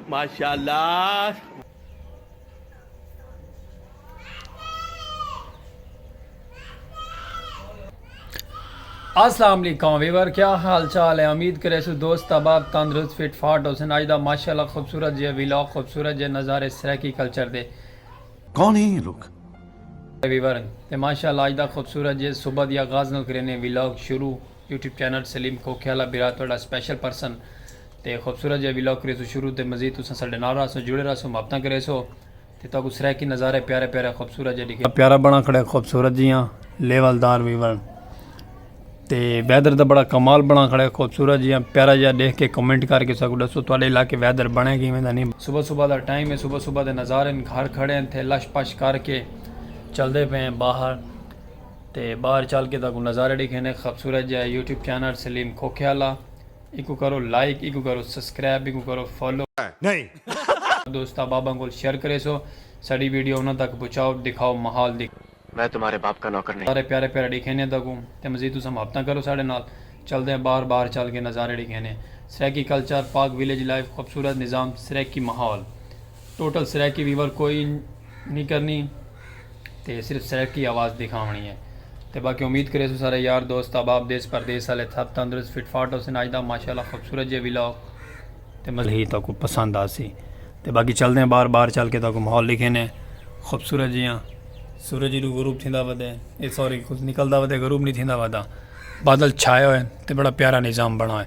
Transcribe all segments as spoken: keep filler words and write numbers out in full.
ماشاءاللہ۔ السلام علیکم ویور، کیا حال چال ہے؟ امید کریسوں دوست احباب تندرست فٹ فاٹ ہوسن۔ اج دا ماشاءاللہ خوبصورت جے ولاگ، خوبصورت جے نظارے سرائیکی کلچر دے۔ کون ہیں یہ لوگ؟ ویور تے ماشاءاللہ اج دا خوبصورت جے صبح دی آغاز نال کرینے ولاگ شروع۔ یوٹیوب چینل سلیم کھوکھے والا برا تہاڈا سپیشل پرسن۔ تے خوبصورت جے ولاگ کریسوں شروع، تے مزید تساں ساڈے نال رہسو، جڑے رہسو، محبتاں کریسو۔ تے تہاکوں سرائیکی نظارے پیارے پیارے خوبصورت جے ڈکھے۔ پیارا بنا کھڑے، خوبصورت جیاں لیول دار ویور۔ تے ویدر دا بڑا کمال بنا کھڑے، خوبصورت جیاں، پیارا جیاں ڈیکھ کے کمنٹ کر کے ساکوں ڈسو تہاڈے علاقے ویدر بنے کیویں دا نہیں۔ صبح صبح دا ٹائم ہے، صبح صبح دے نظارے ہن، گھر کھڑے ہن تے لش پش کر کے چلدے پئے ہیں باہر۔ تے باہر چل کے تہاکوں نظارے ڈکھینے۔ خوبصورت جیاں یوٹیوب چینل سلیم کھوکھے والا، ایکوں کرو لائک، ایکوں کرو سبسکرائب، ایکوں کرو فالو۔ نہیں۔ دوست احباباں کول شیئر کریسو، ساڈی ویڈیو انہاں تک پہنچاؤ، دکھاؤ ماحول دکھ۔ میں تمہارے باپ کا نوکر نہیں۔ سارے پیارے پیارے ڈکھینے تہاکوں، تے مزید تساں محبتاں کرو ساڈے نال۔ چلدے ہیں باہر، باہر چل کے نظارے ڈکھینے۔ سرائیکی کلچر، پاک ویلیج لائف، خوبصورت نظام، سرائیکی ماحول۔ ٹوٹل سرائیکی ویور کوئی نہیں کرنی تے صرف سرائیکی آواز دکھاونی ہے۔ تے باقی امید کریسوں سارے یار دوست احباب دیس پردیس والے سب تندرست فٹ فاٹ ہوسن۔ اج دا ماشاءاللہ خوبصورت جے ولاگ تے مزید ہی تہاکوں پسند آسی۔ تے باقی چلدے ہیں باہر، باہر چل کے تہاکوں ماحول ڈکھینے۔ خوبصورت جیاں سورج ایڈو غروب تھیندا ودے، اے سوری نکلدا ودے، غروب نہیں تھیندا ودا۔ بادل چھائے ہوئے تے بڑا پیارا نظام بنا ہے۔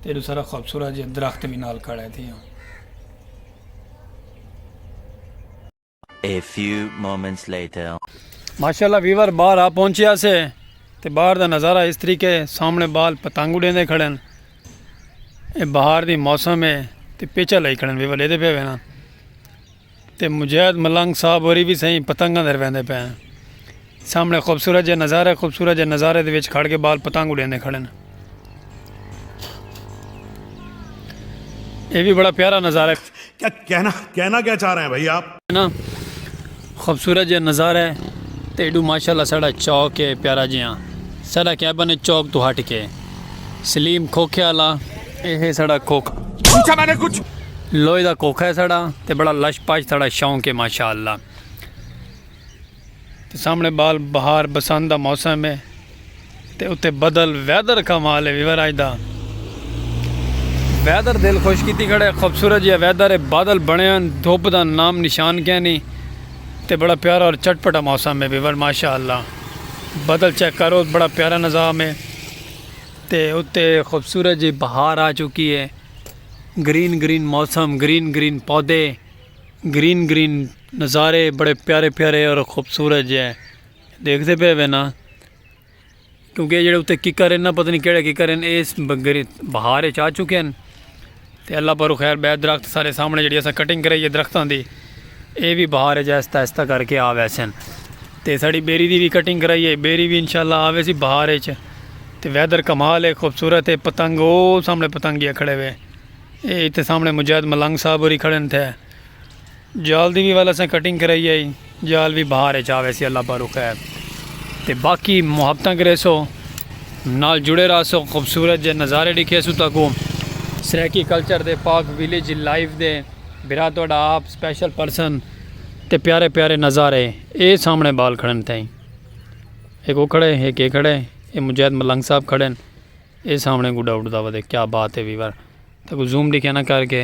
تے ایڈو سارا خوبصورت جے درخت بھی نال کھڑے تھیاں۔ A few moments later. ماشاءاللہ ویور باہر آ پہنچیا سے تے باہر دا نظارہ اس طریقے، سامنے بال پتنگ اڈیندے کھڑن۔ اے بہار دی موسم ہے تے پیچا لائی کھڑن، ویور لیدے پئے وینا۔ تے مجاہد ملنگ صاحب ہوری وی سئیں پتنگاں درویندے پئے ہن۔ سامنے خوبصورت جے نظارے، خوبصورت جے نظارے دے وچ کھڑ کے بال پتنگ اڈیندے کھڑن۔ اے وی بڑا پیارا نظارہ ہے۔ کیا کہنا، کہنا کیا چاہ رہے ہیں بھائی آپ؟ نا خوبصورت جے نظارہ ہے تے ایڈو ماشاءاللہ ساڈا چوک ہے پیارا جیاں۔ ساڈا کیبن ہے چوک تو ہٹ کے۔ سلیم کھوکھے والا، اے ہے ساڈا کھوکھا۔ پوچھا میں نے کچھ؟ لوہے دا کھوکھا ہے ساڈا تے بڑا لش پش ساڈا شوق ہے ماشاءاللہ۔ تے سامنے بال بہار بسنت دا موسم ہے تے اتے بدل، ویدر کمال ہے ویور اج دا۔ ویدر دل خوش کیتی کھڑے، خوبصورت جیہا ویدر ہے، بادل بنے ہن، دھوپ دا نام نشان کینی تے بڑا پیارا اور چٹپٹا موسم ہے ویور ماشاءاللہ۔ بدل چیک کرو، بڑا پیارا نظام ہے تے اتے خوبصورت جی بہار آ چکی ہے۔ گرین گرین موسم، گرین گرین پودے، گرین گرین نظارے بڑے پیارے پیارے اور خوبصورت جے دیکھدے پئے وے نا۔ کیونکہ اے جیڑھے اتے ککر ہن نا، پتہ نی کیڑھے ککر ہن، اے اس بہار اچ آ چکے ہن۔ تے اللہ پاروں خیر، ٻئے درخت سارے سامݨے جیڑھی اساں کٹنگ کرائی ہے درختاں دی، اے وی بہار اچ آہستہ آہستہ کر کے آ ویسن۔ تے ساݙی ٻیری دی وی کٹنگ کرائی ہے، ٻیری وی انشاءاللہ آ ویسی بہار اچ۔ تے ویدر کمال ہے، خوبصورت ہے، پتنگ او سامݨے پتنگیہ کھڑے وے۔ اے اتھے سامݨے مجاہد ملنگ صاحب ہوری کھڑے ہن تھے۔ جال دی وی ول اساں کٹنگ کرائی ہئی، جال وی بہار اچ آ ویسی اللہ پاروں خیر۔ تے باقی محبتاں کریسو، نال جڑے رہسو، خوبصورت جے نظارے ݙکھیسوں تہاکوں سرائیکی کلچر دے، پاک ویلیج لائف دے۔ بھرا تہاݙا آپ سپیشل پرسن تے پیارے پیارے نظارے۔ اے سامݨے بال کھڑن تھئیں، ہک او کھڑے، ہک اے کھڑے، اے مجاہد ملنگ صاحب کھڑن۔ اے سامݨے گڈا اڈدا ودے، کیا بات ہے ویور۔ تہاکوں زوم ݙکھیاں نا کر کے۔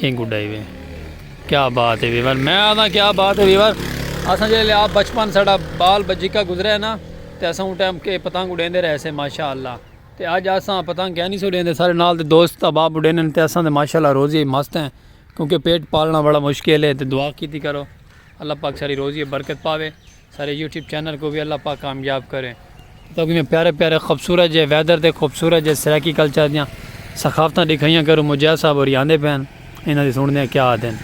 اے گڈا ہی وے۔ کیا بات ہے ویور۔ میں آہداں کیا بات ہے ویور۔ اساں جیلے آپ بچپن ساݙا بال بجیکا گزریا ہے نا، تے اساں اوں ٹائم کے پتنگ اڈیندے رہے سے ماشاءاللہ۔ تے اڄ اساں پتنگ کیا نہیں سے اڈیندے، سارے نال دے دوست احباب اڈیندن تے اساں تے ماشاءاللہ روزی مست ہیں، کیونکہ پیٹ پالݨا بڑا مشکل ہے۔ تے دعا کیتی کرو۔ اللہ پاک ساری روزی برکت پاوے، سارے یوٹیوب چینل کوں وی اللہ پاک کامیاب کرے۔ تہاکوں میں پیارے پیارے خوبصورت جے ویدر تے خوبصورت جے سرائیکی کلچر دیاں ثقافتاں ݙکھائیاں کروں، مجاہد صاحب ہوری آندے پئے ہن، انہاں دی سݨدے ہیں کیا آہدن۔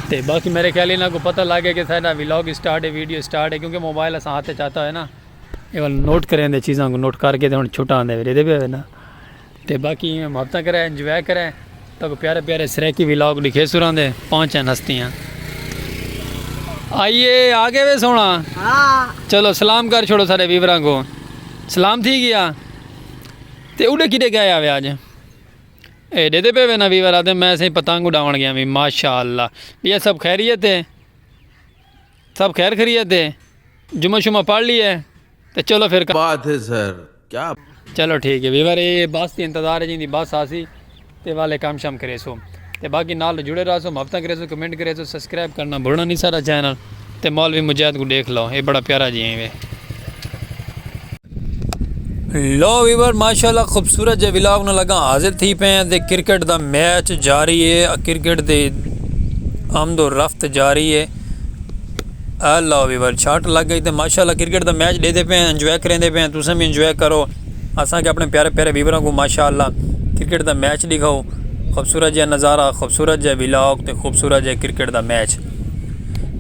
تے باقی میرے خیال انہاں کوں پتہ لگ گیا کہ ساݙا ولاگ سٹارٹ ہے، ویڈیو سٹارٹ ہے، کیونکہ موبائل اساں ہتھ اچ آتا ہے نا، اے ول نوٹ کریندے، چیزاں کوں نوٹ کر کے تے ہݨ چھٹا آندے ویلے دے پئے نا۔ تے باقی ایویں محبتاں کرے، انجوائے کرے۔ تہاکوں پیارے پیارے سرائیکی ولاگ ݙکھیسوں رہندے، پانچ ہن ہستیاں۔ آئیے، آ ڳئے وے سوہݨا؟ ہاں۔ چلو سلام کر چھوڑو سارے ویوراں کوں۔ سلام تھی ڳیا۔ تے اݙے کݙے ڳئے آوے اڄ؟ اے ݙیدے پئے وے نا ویور آدھے میں سائیں پتنگ اݙاوݨ ڳیا وی۔ ماشاء اللہ۔ ٻیا سب خیریت ہے؟ سب خیر خیریت ہے؟ جمعہ شمعہ پڑھ لیے؟ تے چلو پھر کا- بات ہے سر، کیا؟ چلو ٹھیک ہے ویور، اے بس دی انتظار ہے جیندی بس آسی تے والے کم شم کریسو۔ تے باقی نال جڑے رہسو، محبتاں کریسو، کمنٹ کریسو، سبسکرائب کرنا بھولنا نہیں سارا چینل۔ تے مولوی مجاہد کو ݙیکھ لو، اے بڑا پیارا جی ہیں وے۔ لو ویور، ماشاءاللہ خوبصورت جے ولاگ نال لڳاں حاضر تھی پئے ہیں تے کرکٹ دا میچ جاری ہے، کرکٹ دی آمد و رفت جاری ہے۔ اے لو ویور، شاٹ لڳ ڳئی تے ماشاءاللہ کرکٹ دا میچ ݙیہدے پئے ہیں، انجوائے کریندے پئے ہیں، تساں وی انجوائے کرو۔ اساں کے اپݨے پیارے پیارے ویوراں کو ماشاءاللہ کرکٹ دا میچ ݙکھاؤ۔ خوبصورت جے نظارہ، خوبصورت جے ولاگ تے خوبصورت جے کرکٹ دا میچ۔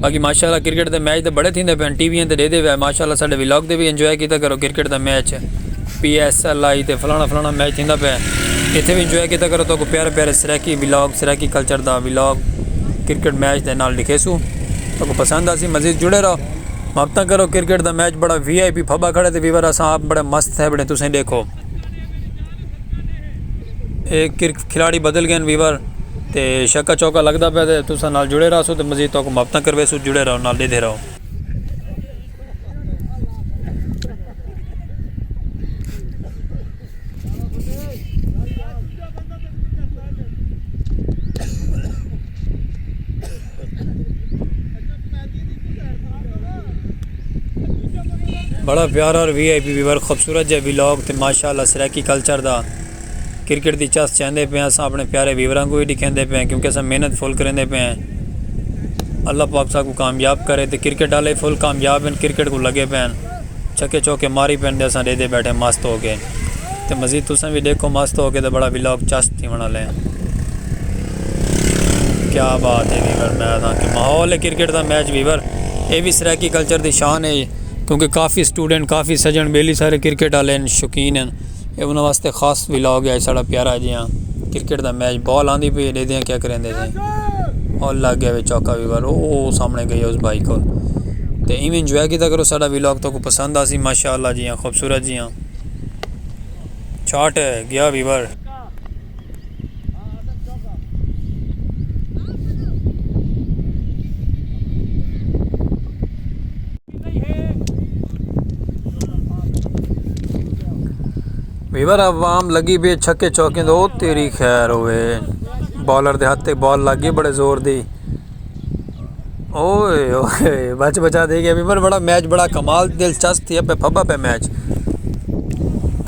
باقی ماشاءاللہ کرکٹ دے میچ تے بڑے تھیندے پئے ہن، ٹی ویاں تے ݙیہدے پئے۔ ماشاءاللہ ساݙے ولاگ دے وی انجوائے کیتا کرو، کرکٹ دا میچ، پی ایس ایل آئی تے فلانا فلانا میچ تھیندا پئے، اتھے وی انجوائے کیتا کرو۔ تہاکوں پیارے پیارے سرائیکی ولاگ، سرائیکی کلچر دا ولاگ کرکٹ میچ دے نال ݙکھیسوں، تہاکوں پسند آسی، مزید جڑے رہو، محبتاں کرو۔ کرکٹ دا میچ بڑا وی آئی پی پھبا کھڑے تے ویور اساں آپ بڑے مست تھئے بڑے، تسیں ݙیکھو۔ اے کرک-، کھلاڑی بدل ڳئے ہن ویور، تے چھکا چوکا لڳدا پئے تے تساں نال جڑے رہسو تے مزید تہاکوں محبتاں کرویسوں، جڑے رہو نال، ݙیہدے رہو۔ بڑا پیارا اور وی آئی پی ویور، خوبصورت جے ولاگ تے ماشاءاللہ سرائیکی کلچر دا۔ کرکٹ دی چس چیندے پئے ہیں، اساں اپݨے پیارے ویوراں کوں وی ݙکھیندے پئے ہیں، کیونکہ اساں محنت فل کریندے پئے ہیں۔ اللہ پاک ساکوں کامیاب کرے تے کرکٹ والے فل کامیاب ہن، کرکٹ کوں لڳے پئے ہن، چھکے چوکے ماری پئے ہن تے اساں ݙیہدے ٻیٹھے مست ہو کے۔ تے مزید تساں وی ݙیکھو مست ہو کے تے بڑا ولاگ چس تھیوݨ والے ہیں۔ کیا بات ہے ویور، میں آکھاں کہ ماحول ہے کرکٹ دا میچ ویور، اے وی سرائیکی کلچر دی شان ہے، کیونکہ کافی سٹوڈنٹ، کافی سڄݨ ٻیلی سارے کرکٹ والے ہن، شوقین ہن۔ اے انہاں واسطے خاص ولاگ ہے ساݙا پیارا جیہاں۔ کرکٹ دا میچ، بال آندی پئی ہے، ݙیہدے ہیں کیا کریندے ہیں۔ او لڳ ڳیا وے چوکا ویور، او سامݨے ڳئی ہے اس بھائی کول۔ تے ایویں انجوائے کیتا کرو ساݙا ولاگ، تہاکوں پسند آسی ماشاءاللہ جیہاں، خوبصورت جیہاں۔ شاٹ ہے، ڳیا ویور۔ ویور عوام لڳی پئی چھکے چوکیں دے، او تیری خیر ہووے۔ بالر دے ہتھ تے بال لڳ ڳئی بڑے زور دی۔ اوئے اوئے، بچ بچا تھی ڳیا ویور، بڑا میچ بڑا کمال، دلچسپ تھیا پئے، پھبا پئے میچ۔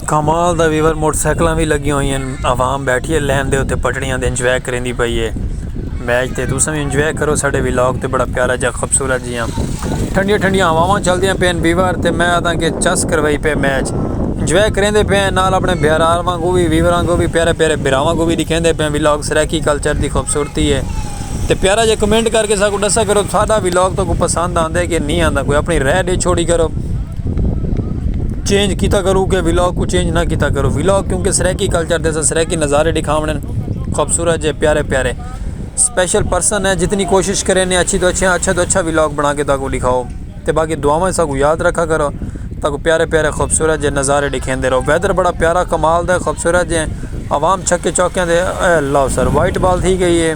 کمال دا ویور، موٹر سائیکلاں وی لڳیاں ہوئیاں ہن، عوام بیٹھی ہے لین دے اتے پٹڑیاں تے انجوائے کریندی پئی ہے میچ تے۔ تساں وی انجوائے کرو ساݙے ولاگ تے، بڑا پیارا جا خوبصورت جیہاں ٹھنڈیاں ٹھنڈیاں ہواواں چلدیاں پئین ویور، تے میں آکھاں کہ چس کروائی پئے میچ، انجوائے کریندے پئے ہیں، نال اپݨے بھراواں کوں وی، ویوراں کوں وی، پیارے پیارے بھراواں کوں وی ݙکھیندے پئے ہیں ولاگ سرائیکی کلچر دی خوبصورتی ہے۔ تے پیارا جے کمنٹ کر کے ساکوں ݙسا کرو، ساݙا ولاگ تہاکوں پسند آندا ہے کہ نہیں آندا، کوئی اپݨی رائے ݙے چھوڑی کرو۔ چینج کیتا کرو کہ ولاگ کوں چینج نہ کیتا کرو۔ ولاگ کیونکہ سرائیکی کلچر تے اساں سرائیکی نظارے ݙکھاوݨے ہن، خوبصورت جے پیارے پیارے۔ اسپیشل پرسن ہے، جتنی کوشش کرینے اچھی تو اچھے، اچھا تو اچھا ولاگ بݨا کے تہاکوں ݙکھاؤ۔ تے باقی دعاواں ساکوں یاد رکھا کرو، تہاکوں پیارے پیارے خوبصورت جے نظارے ݙکھیندے رہو۔ ویدر بڑا پیارا کمال دا ہے، خوبصورت جے، عوام چھکے چوکیاں دے، اے اللہ سر، وائٹ بال تھی ڳئی ہے۔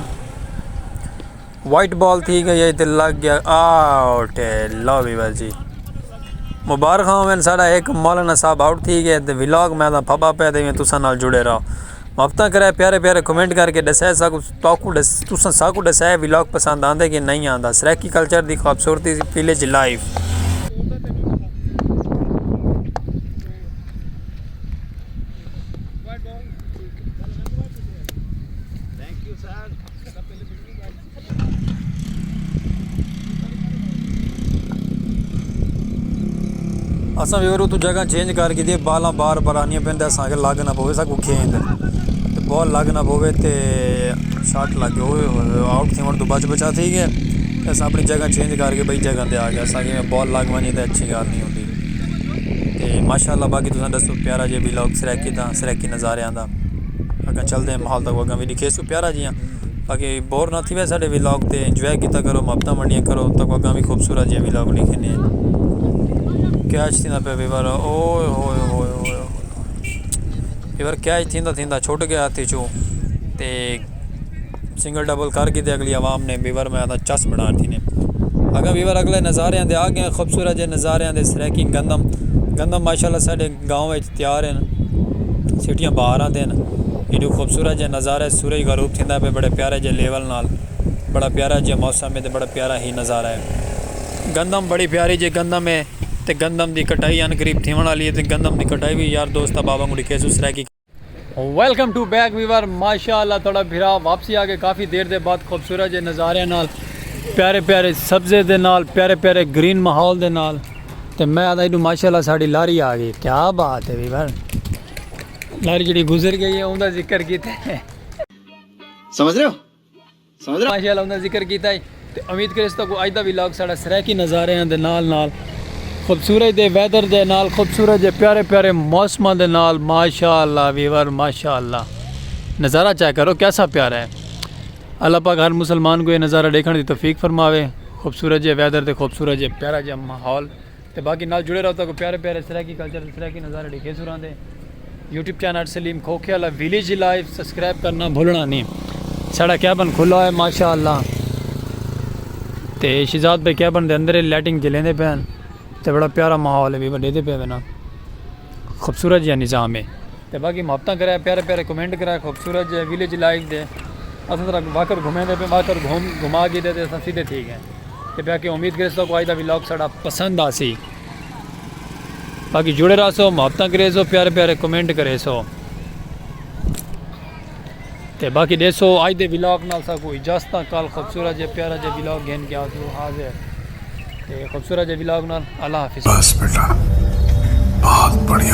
وائٹ بال تھی ڳئی ہے تے لڳ ڳیا آؤٹ۔ لو ویور جی، مبارخاں ہوون ساݙا ہک مولانا صاحب آؤٹ تھی ڳئے تے ولاگ میں تاں پھبا پئے تے تساں نال جڑے رہو۔ محبتاں کرے پیارے پیارے کمنٹ کر کے ݙسائے ساکوں، تہاکوں ݙس-، تساں ساکوں ݙسائے ولاگ پسند آندے کہ نہیں آندا۔ سرائیکی کلچر دی خوبصورتی، ولیج لائف۔ اساں ویور اتوں جگہ چینج کر گھدی ہے، بالاں بار بار آنیاں پئین تے اساں آکھیا لگ نہ پووے ساکوں گیند، تے بال لگ نہ پووے تے شاٹ لگ گئے، اوئے ہوئے ہوئے، آؤٹ تھیوݨ توں بچ بچا تھی ڳئے۔ تے اساں اپݨی جگہ چینج کر کے ٻئی جگہ تے آ ڳئے، اساں آکھیا بال لگ ونڄے تے اچھی ڳالھ نہیں ہوندی۔ تے ماشاءاللہ باقی تساں ݙسو پیارا جے ولاگ سرائیکی دا، سرائیکی نظاریاں دا۔ اڳاں چلدے ہیں ماحول تہاکوں اڳاں وی ݙکھیسوں پیارا جیہاں۔ باقی بور نہ تھیوے ساݙے ولاگ تے، انجوائے کیتا کرو، محبتاں ونڈیاں کرو، تہاکوں اڳاں وی خوبصورت جیہاں ولاگ ݙکھینے ہیں۔ کیچ تھیندا پئے ویور، اوئے ہوئے ہوئے ہوئے ہوئے۔ ویور کیچ تھیندا تھیندا چھٹ ڳیا ہتھ اچوں۔ تے سنگل ڈبل کر کے تے اگلی عوام نے ویور میں آتا چس بڑھان تھی نے۔ اگاں ویور اگلے نظاریاں دے آ گئے، خوبصورت جے نظاریاں دے۔ سرائیکی گندم، گندم ماشاءاللہ ساڈے گاؤں وچ تیار ہیں، سیٹیاں بہاراں دین۔ ایڈو خوبصورت جے نظارے، سورج غروب تھیندا پہ بڑے پیارے جے لیول نال، بڑا پیارا جے موسم ہے تے بڑا پیارا ہی نظارہ ہے۔ گندم بڑی پیاری جے گندم ہے، تے گندم دی کٹائی ان قریب تھیون والی ہے، تے گندم دی کٹائی بھی یار دوست احباباں کو ڈکھے سو Saraiki. Welcome to back viewer, ماشاءاللہ تھوڑا بھرا واپسی آ گئے کافی دیر دے بعد، خوبصورت جے نظاریاں نال، پیارے پیارے سبزے دے نال، پیارے پیارے گرین ماحول دے نال۔ تے میں آدھا ایڈو ماشاءاللہ ساڈی لاری آ گئی، کیا بات ہے ویور۔ لاری جڑی گزر گئی ہے، اوندا ذکر کیتے۔ سمجھ رہے ہو؟ سمجھ رہے ہو؟ ماشاءاللہ اوندا ذکر کیتا ہے۔ تے امید کرے اس تکو اج دا ولاگ ساڈا سرائیکی نظاریاں دے نال نال، خوبصورت دے ویدر دے نال، خوبصورت جے پیارے پیارے موسماں دے نال۔ ماشاءاللہ ویور، ماشاءاللہ نظارہ چیک کرو کیسا پیارا ہے۔ اللہ پاک ہر مسلمان کو یہ نظارہ دیکھنے دی توفیق فرماوے۔ خوبصورت جے ویدر تے خوبصورت جے پیارا جے ماحول۔ تے باقی نال جڑے رہو تاکو پیارے پیارے سرائیکی کلچر، سرائیکی نظارے ڈیکھے سو راندے۔ یوٹیوب چینل سلیم کھوکھے والا ویلیج لائف سبسکرائب کرنا بھولنا نہیں۔ ساڈا کیبن کھلا ہے ماشاءاللہ۔ تے شہزاد بھائی کیبن دے اندر لائٹنگ جلیندے پے ہیں۔ تے بڑا پیارا ماحول ہے، وی وڈے دے پے نا۔ خوبصورت جہا نظام ہے۔ تے باقی محبتاں کرے، پیارے پیارے کمنٹ کرے، خوبصورت جے ویلیج لائف دے۔ اساں ذرا واکر گھومے دے پے، واکر گھوم گھما کے دے تے اساں سیدھے تھی گئے۔ تے باقی امید کرے سو کو اج دا ولاگ ساڈا پسند آسی۔ باقی جڑے رہسو، محبتاں کرے سو، پیارے پیارے کمنٹ کرے سو۔ تے باقی ڈیسو اج دے ولاگ نال سا کو اجازت، کل خوبصورت جے پیارا جے ولاگ گھن کے آسو حاضر۔ تے خوبصورت جے ولاگ نال اللہ حافظ۔ بس بیٹا، بہت بڑھیا۔